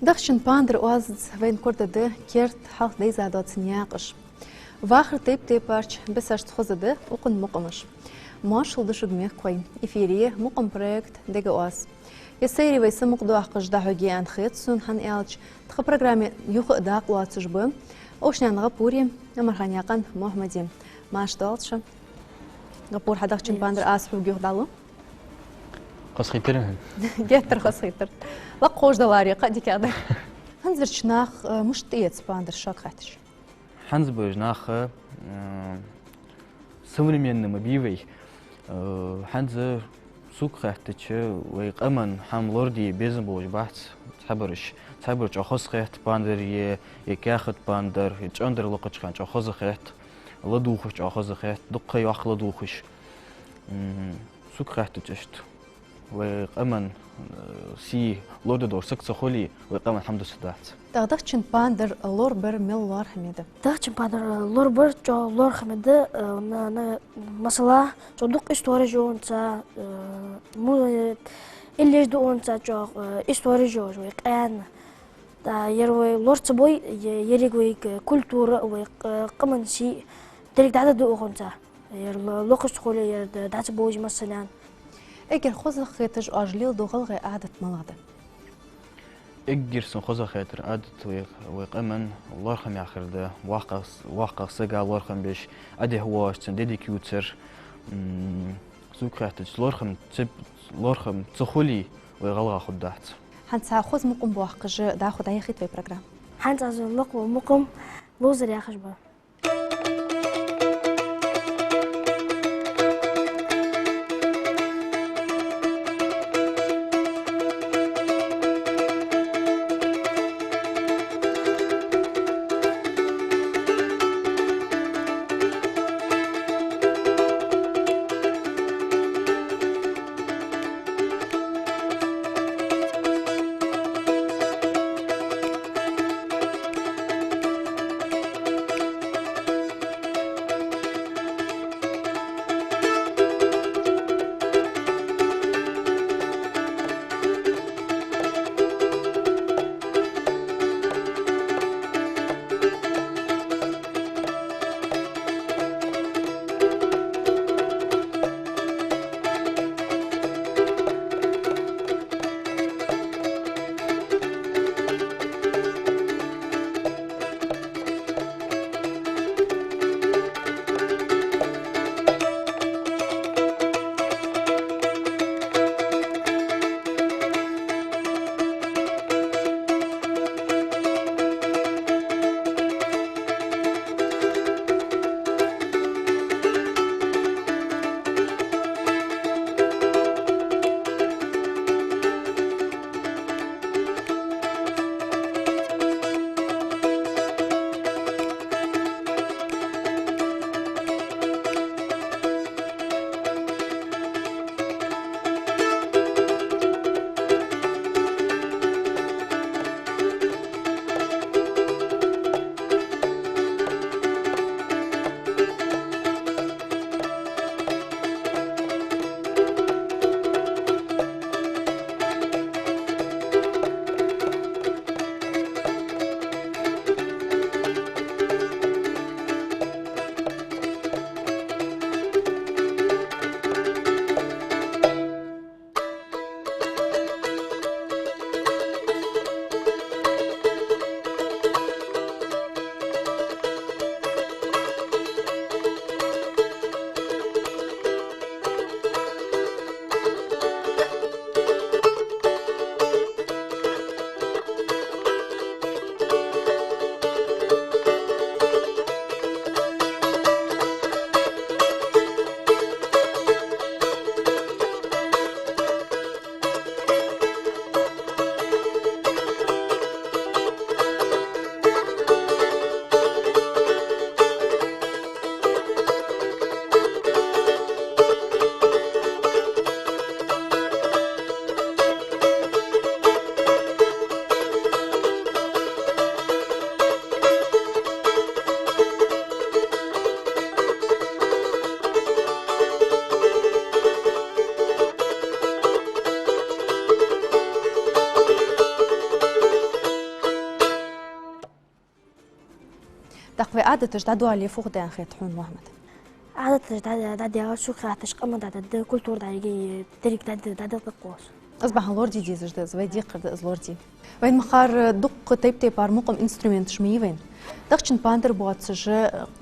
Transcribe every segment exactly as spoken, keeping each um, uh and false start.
Дахчан пандар оазаца вайна корадергда керда хьалха дайза дола наькъаш. Вахара тайп-тайпарча бесашца хоза да укхан мукъамаш. Моаршал да шуга, мехкахой! Эфире я «Мукъам» проект, дега оаз. Ер сайре вай самукъадоаккхаш дӀахьоргья аьнна хет сона, хӀана аьлча тха программе юха а дакъа лоацаш ба Овшанаькъан ГӀапури, Амарханаькъан Мухьмади. Маьрша доалда шо. ГӀапур, хьа дахчан пандар аз хьога юха дӀалу. Хоза хийтар хьона? Геттара хоза хийтар. Лакха ховш даларе кхы а дикагӀа да. ХӀанзарча наха, э, мишта тӀаэц пандар, шуга хаьттача? ХӀанз болча наха, э, современни ма бий вай. Э, хӀанз сога хаьттача, вай къаман хӀама лораде безам болаш бац цхьабараш. Цхьабараш чӀоагӀа хоза хет пандар е, е каьхат пандар, е чӀандар лакхача хана чӀоагӀа хоза хет, ладувгӀаш чӀоагӀа хоза хет, дукха йоккха ладувгӀаш. М, сога хаьттача иштта. Вай къаман, э, сий лораде долаш саг ца хуле, вай къаман хӀама дусаргдац. ТӀаккха дахчан пандар лорабар мел лоархӀаме да? Дахчан пандар лорабар чӀоагӀа лоархӀаме да, э, на, на, масала, чӀоагӀа дукха истореш я цунца, э, му-, э, иллеш да цунца чӀоагӀа, э, истореш я вай къаьна. ТӀаккха ер вай лора ца бой, е-, еррига вай культура, вай, э, къаман сий деррига дӀадода цунца. Ер ло-, локхаш ца хуле, ер д-, дӀа ца бовзий массанена. Эггара хоза хеташ оаш леладу гӀалгӀай Ӏадат малагӀа да? Эггара сона хоза хетар Ӏадат вай, вай къаман лоархӀам яхар да, воккхагӀ с-, воккхагӀа сага лоархӀам беш, Ӏадехьа воагӀаш цун ди дика ювцар. М, сога хаьттача, лоархӀам ца, лоархӀам ца хуле, вай гӀалгӀа хургдац. ХӀанз цхьа хоза мукъам боаккхаш дӀахо дӀаяхийт вай программа. ХӀанз аз лакхвола мукъам «Ловзар» яхаш ба. Ӏадаташ дӀадоале фу хургда аьнна хет хьона, Мухьмад? Ӏадаташ дӀа-, дӀадоале, шуга хаьттача, къаман дӀа-, дӀа-, дӀа-, культура дӀайига, деррига дӀа-, дӀа-, дӀадаккха лоац. Из бахьан лорадеш дезаш да из, вай декхар да из лораде. Вайна ма харра, дукха тайп-тайпара мукъам, инструменташ ма йий вайна. Дахчан пандар боацаш,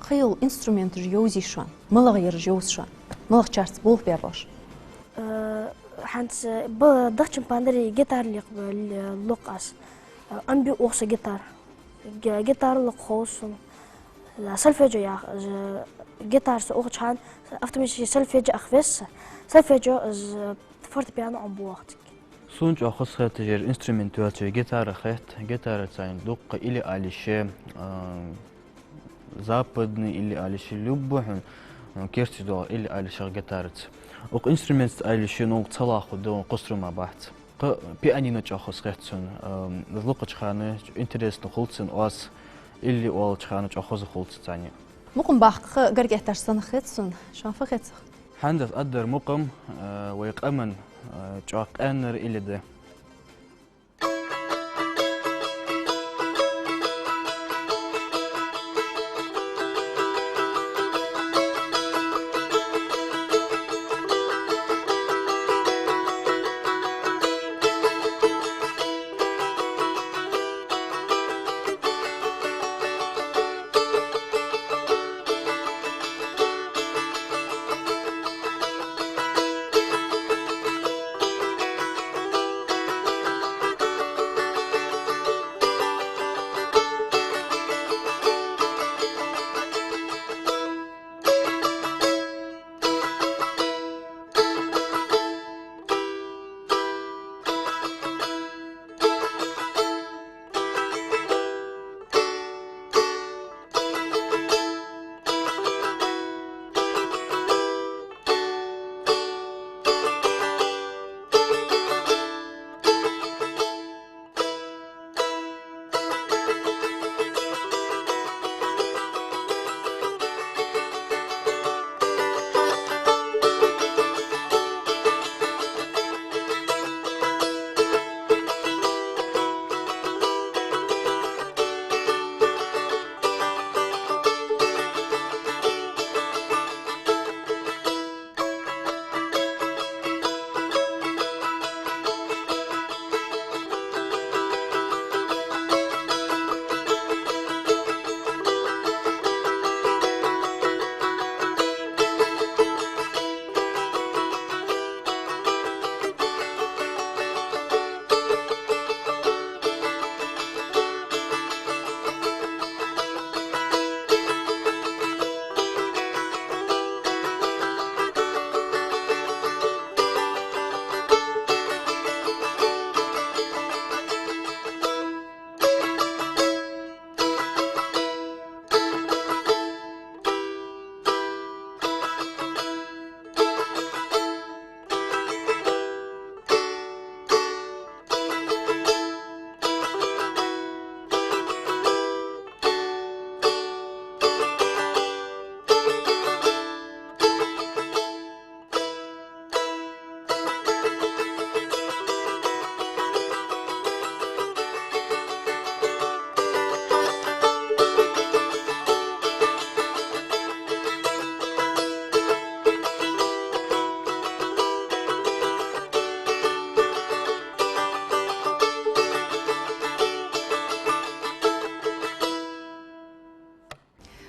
кхыйола инструменташ йовзий шоана? МалагӀа яраш йовз шоана? МалагӀчарца болх баьб оаш? Э, хӀанз ба-, дахчан пандаре гитара лакх-, л-, локх аз. Э, Ӏомабу оаха са гитара. Г-, гитара лакха ховш сона. Э, сольфеджио яха, э, гитара со ухача хана автоматически сольфеджио ах веза. Сольфеджио, э, фортепиано Ӏомабу оаха цига. Сона чӀоагӀа хоза хеташ яр инструмент йоацаш гитара хет, гитараца дукха илли ала йиш я, а, западный илли ала йиш я, любой хьона, а, керттера доагӀа илли ала йиш я гитараца. Укх инструментаца ала йиш я, ну, ца лоархӀ да, кхо струна бац. Кхы пианино чӀоагӀа хоза хет сона, а, из локхача хана интересно хул цун, аз илли оалача хана чӀоагӀа хоза хул цунца. Мукъам баккха гарга этташ санна хет сона, шоана фу хет цох? ХӀанз аз аргдар мукъам, э, вай къаман, э, чӀоагӀа къаьнара илли да.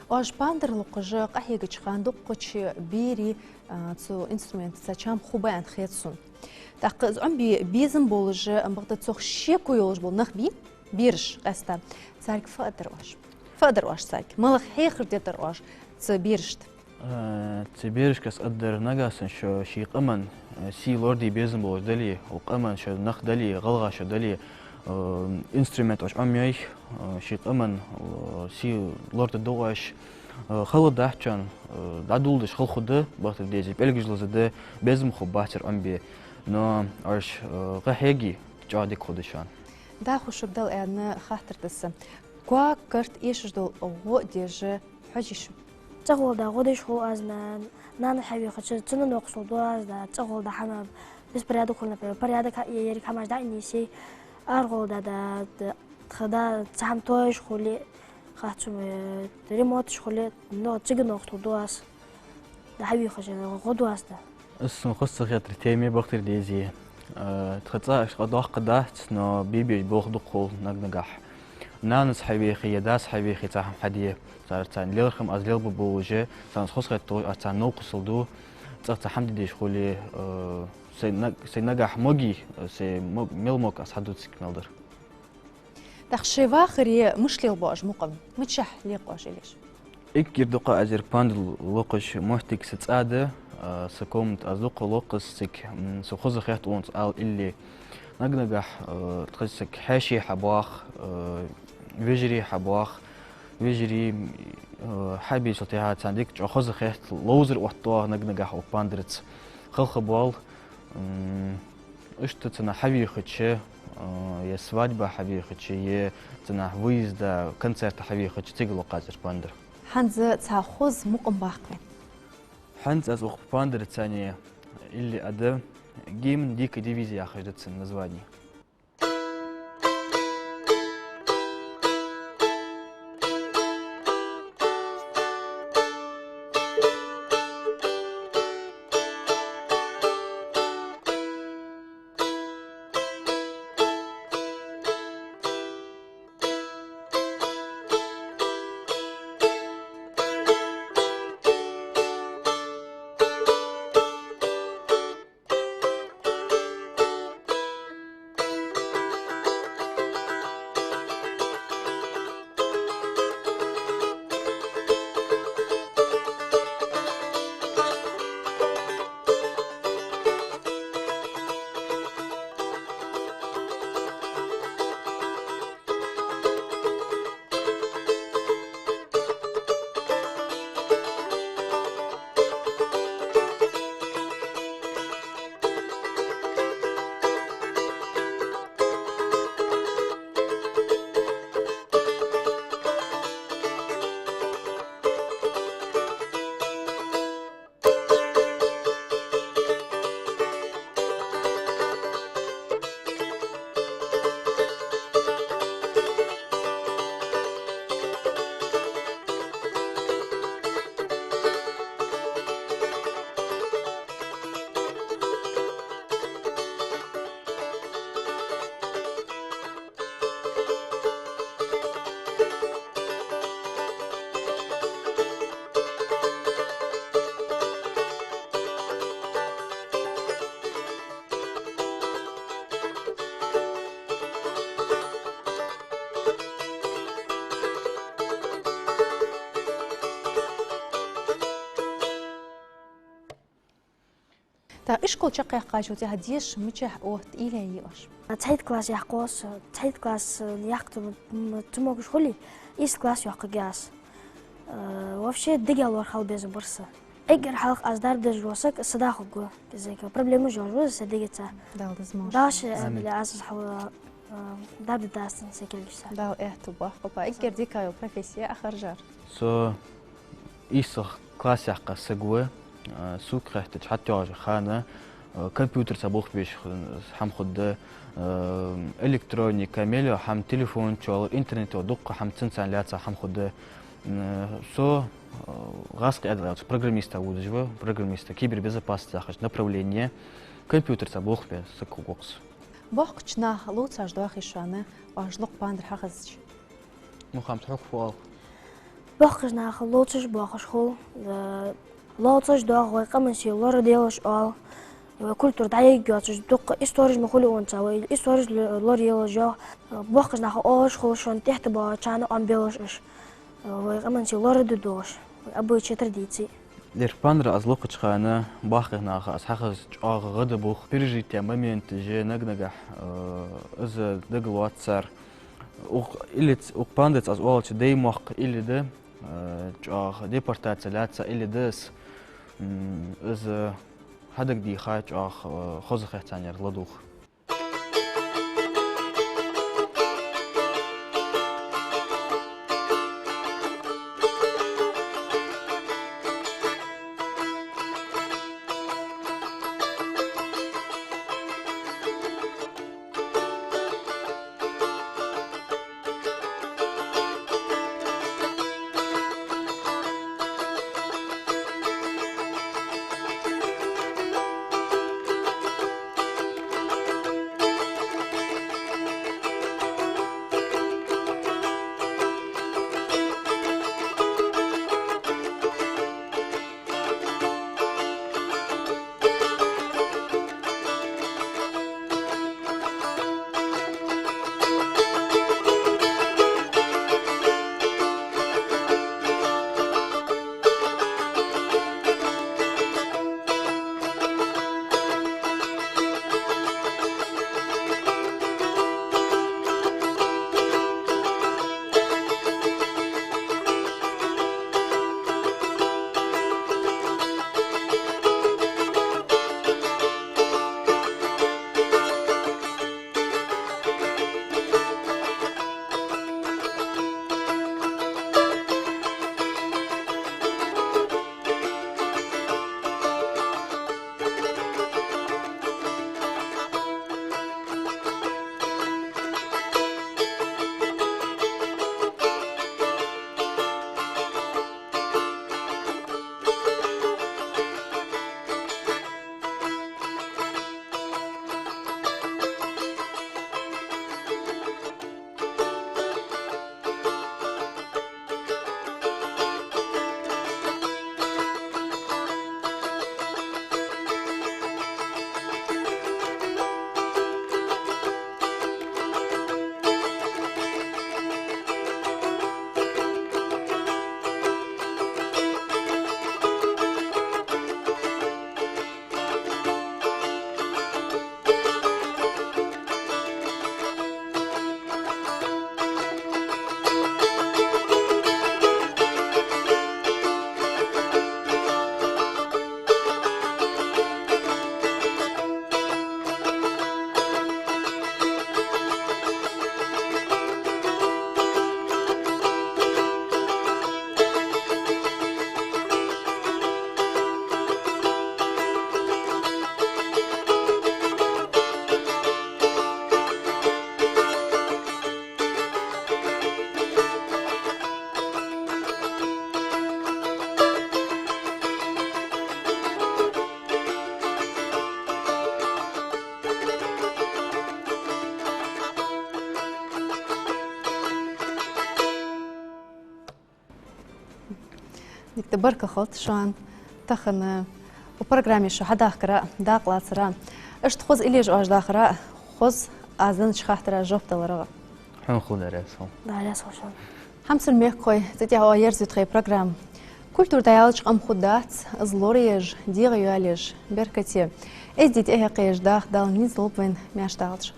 Оаш пандар локхаш къахьегача хана дукхача берий, а, цу инструментаца чам хургба аьнна хет сона. ТӀаккха из Ӏомабе безам болаш, ам бакъда цох шеко йолаш бола нах бий, бераш къаьстта. Царга фу аргдар оаш? Фу аргдар оаш царга? МалагӀа хьехар дергдар оаш цу берашта? Э, цу берашка аз аргдар: нагахьа санна шо ший къаман, э, сий лораде безам болаш дале, укх къаман шо нах дале, гӀалгӀай шо дале, э, инструмент оаш Ӏомайой, э, ший къаман, э, сий лорадергда оаш, э, хала дац шоана, э, дӀадоладеш хала хургда, бакъдар дезе, пӀелгаш лазаргда, безам хургбац ер Ӏомабе. Но оаш, э, къахьеге, чӀоагӀа дика хургда шоана. ДӀахо шуга Дала аьнна хаттар да са. Коа, карт эшаш дола гӀо деш хьожий шо? ЦӀагӀа вола да гӀо деш хул аз, на-, нана хьавийхача, цунна нокъсул ду аз, да, цӀагӀа вола да хӀама беспорядок хул, например, порядок хьа-, е-, ерриг хӀамаш дӀа а нийсъе, аргӀа вола да, да, да, тха да, цхьа хӀама тоаеш хуле, Хацу ме ремонташ хуле, но цига нохту ду аз. Да хьавийхаш, гӀо ду аз да. Аз сона хоза ца хетара тема бахтар дезе. Э, тха цӀа аш къа доккха дац, но бийбеш болх дукха хул наг-нагахь. Нанас хьавийхе, е дас хьавийхе, цхьа хӀама хьаде. Цар царна лерхӀам аз лелба болуже, царна хоза хетта аз царна новкъостал ду. ЦӀагӀа цхьа хӀама де дезаш хуле, э, сай наг-, сай нагахь моги, сай мо-, мел мог аз хьадувцаргда мел дар. ТӀаккха шоай вахаре мишта лелабу оаш мукъам? Мичахь лекху оаш иллеш? Эггара дукха аз ер пандар локхаш моттиг са цӀа да, а, са комната аз дукха локх цига, м, сона хоза хет оаха ала илли. Наг-нагахь, а, тха саг хьаьший хьабоах, а, вежарий хьабоах, вежарий, а, хьабийцачул тӀехьагӀа царна дика чӀоагӀа хоза хет, ловзар оттаду оаха наг-нагахь укх пандарца. Халхабоал, м, Иштта цхьаннахьа хьавийхача, э, е свадьба хьавийхача, е цхьаннахьа выезда, концерта хьавийхача, цига локх аз ер пандар. ХӀанз цхьа хоза мукъам баккха вайна. ХӀанз аз укх пандарца цхьана илли а да, гимн «Дикая дивизия» яхаш да цун название. ТӀаккха ишкол чакхъяьккхачул тӀехьагӀа деша мичахьа отт, уйла йий оаш? Цхьайтта класс яьккхай со, цхьайтта класс, э, яккха ца м-, м-, ца могаш хуле, ийс класс йоаккхаргья аз. Э, вообще дегӀа лоархӀа безам бар са. Эггара хьалха аз дарба деш вола саг са да хургва. Кхы а проблемаш йолаш ва са дегӀаца. Дала деза ма йойла. Дала ше Амин. Амин, аз хьал, э, дарба де деза са кулгашца. Дала аьттув боаккхалба. Эггара дика йола профессия ахаржар. Со ийсагӀа класс яьккха саг ва, а, сога хаьттача, хьатӀайоагӀача хана, а, компьютерца болх беш хӀама хургда, а, электроника, мел йола хӀама, телефон чу, интернет чу, дукха хӀама цунца лаьца хӀама хургда. М, со, а, гӀазкхий Ӏаьдала аьлча программиста вувцаш ва, программиста, кибербезопасность яхача направлене, компьютерца болх бе саг хургва-кх со. Боккхача наха ловцаш доахий шоана, оаш локх пандар хьахезача? Мухаммад, хьога фу оал? Боккхача наха ловцаш боахаш хул, э, ловцаш доах, вай къаман сий лораделаш оал, вай культура дӀаяйга йоацаш, дукха истореш ма хулий оаха, вай истореш ло-, лораелаш йоах, э, боккхача наха оалаш хул, шоана тӀехьа боагӀачарна Ӏомабелаш уж, э, вай къаман сий лорадергдолаш, вай обычай, традици. Ер пандар аз локхача хана боккхий наха аз хьахеза чӀоагӀа гӀадбух, пережитые моменты же наг-нагахь, э, из дагалоац цар. Укх иллица, укх пандарца аз оалача Даймохк илли да, э, чӀоагӀа депортаци лаьца илли да из. М, из хьадагадийха чӀоагӀа, э, хоза хет царна ер ладувгӀа. Дика да, баркал хилда шоана тахан укх программе шо хьадахкара, дакъа лацара, иштта хоза иллеш оаш дахара, хоза аз деннача хаттара жоп далара. Хьона хилда раьза хилва. Да, раьза хилва шоана. Хьамсара мехкахой, цу тӀа оаха ерзаю тха программа. Культура дӀаяьлча къам хургдац, из лораеш, дегӀайоалаеш беркате. Эздий тӀехьа кхееш даха Дала низ лулба вайна, маьрша дахалда шо.